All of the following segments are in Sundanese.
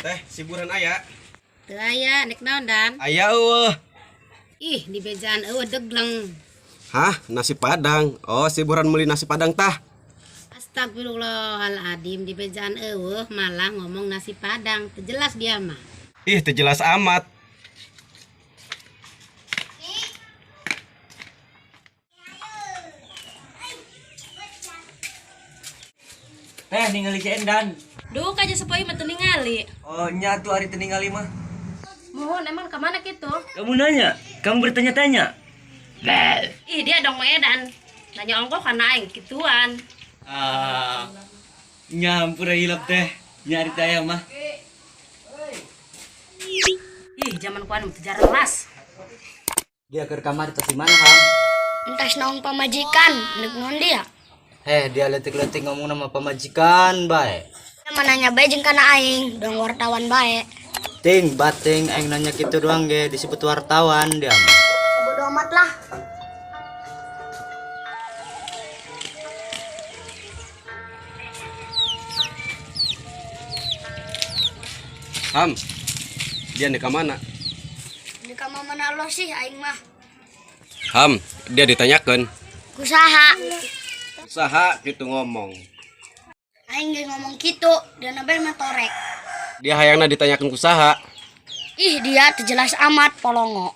Teh, si Burhan aya? Teu aya, nek naon Dan? Aya eueuh. Ih, di bejaan eueuh degleng. Hah, nasi padang. Oh, si Burhan meuli nasi padang tah. Astagfirullahaladzim, di bejaan eueuh malah ngomong nasi padang. Teu jelas dia mah. Ih, teu jelas amat. Teh ningali si Endan. Duh, kaja sepoi mah teu ningali. Oh, nya tuh ari teu ningali mah. Mohon emang ke mana kitu? Kamu nanya, kamu bertanya-tanya. Ih, dia dong edan. Nanya ongkoh kana aing kituan. Ah, nyampur hilap teh. Nyari teh mah. Ih, zaman kuan teu jarelas. Dia ke kamar tas di mana, Ham? Entas naung pamajikan, ndek naon dia? Eh, dia letik-letik ngomong nama pamajikan, bae. Mananya bae jeung kana aing, dong wartawan bae. Ting, bating, aing nanya gitu doang ge disebut wartawan dia mah. Bodo amat lah. Ham, dia di mana? Di kamar mana lo sih aing mah? Ham, dia ditanyakan. Kusaha. Saha gitu ngomong. Aing ge ngomong kitu, dia nabe mah torek. Dia hayangna ditanyakan ku saha. Ih, dia teu jelas amat polongo.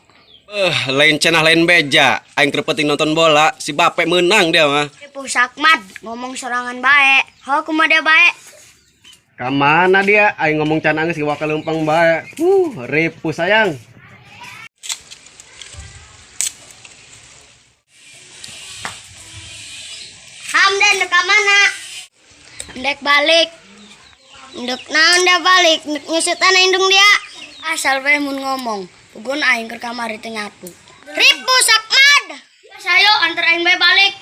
Lain cenah lain beja. Aing keur penting nonton bola, si Bape menang dia mah. Pusakmat ngomong sorangan bae. Ho kumaha dia bae? Ka mana dia? Aing ngomong can anggeus ge wakal leumpang bae. Ripuh sayang. Hamdan dek ka mana? Ndek balik. Ndek naon dia balik? Ndek nyusutan indung dia. Asal we mun ngomong, pugun aing keur kamari teu nyatu. Ripuh sakmad. Sayo antar aing bae balik.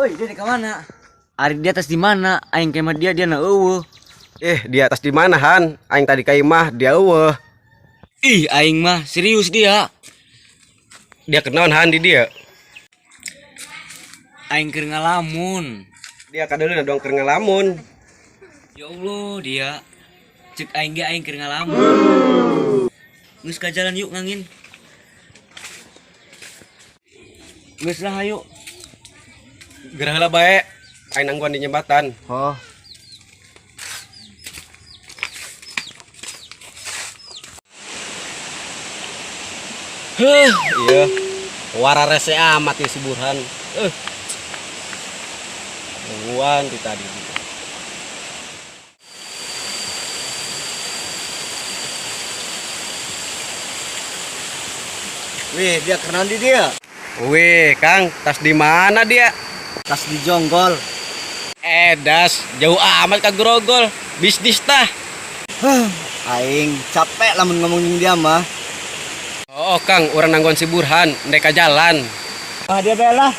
Oi, dia di mana? Ari di atas di mana? Aing kemah dia dia na eueuh. Eh, di atas di mana, Han? Aing tadi ka imah, dia eueuh. Ih, aing mah serius dia. Dia kenaon Han di dia? Aing keur ngalamun. Dia kadeuleuh dong keur ngalamun. Ya Allah, dia. Cek aing ge aing keur ngalamun. Geus ka jalan yuk ngangin. Geus lah ayo. Gerah heula bae. Aing nangguan di jembatan. Oh. Heuh, iya. Wara rese amat ieu si Burhan. Nungguan di tadi. Wih, dia kenal di dia. Wih, Kang, tas di mana dia? Tas di Jonggol. Das, jauh amat ka Grogol. Bisnis tah. Huh, aing capek lamun ngomong jeung dia mah. Oh, Kang, urang nangguan si Burhan, ndek ka jalan. Ah, dia bae lah.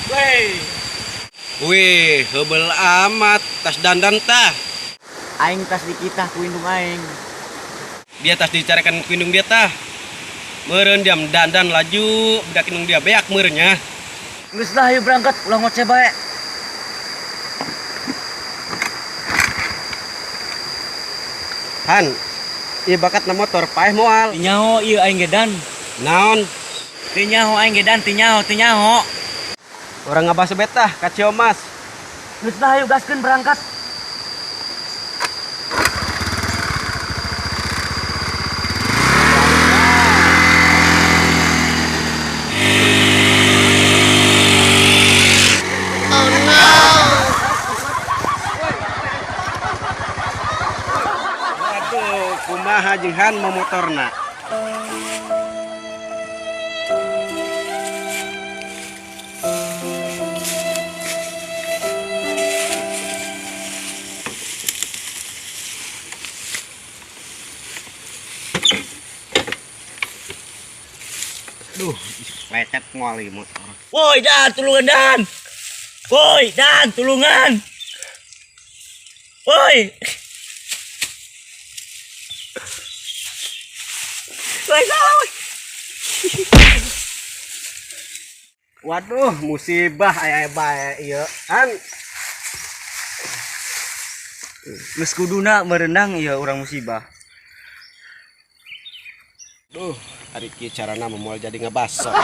Wih. Wih, heubel amat, tas dandan tah. Aing tas di kita ku indung aing. Dia tas dicarekan ku indung dia tah. Meureun diam dandan laju, budak indung dia beak meureunnya. Geus lah ayo berangkat, ulah ngoceh bae. Han, ieu bakat na motor paeh moal. Teu nyaho ieu aing ge dan. Naon? Teu nyaho aing ge dan, teu nyaho, teu nyaho. Urang ngabas betah ka Ciomas. Geus lah ayo gaskeun berangkat. Oh no. Waduh, kumaha jeung Han motorna? Moal ieu motor. Woi, Dan, tulungan Dan. Woi, Dan, tulungan. Woi. Woi, salah, woi. Waduh, musibah aya bae ieu. An. Geus kuduna merenang ieu urang musibah. Duh, ari kieu carana mah moal jadi ngabaso.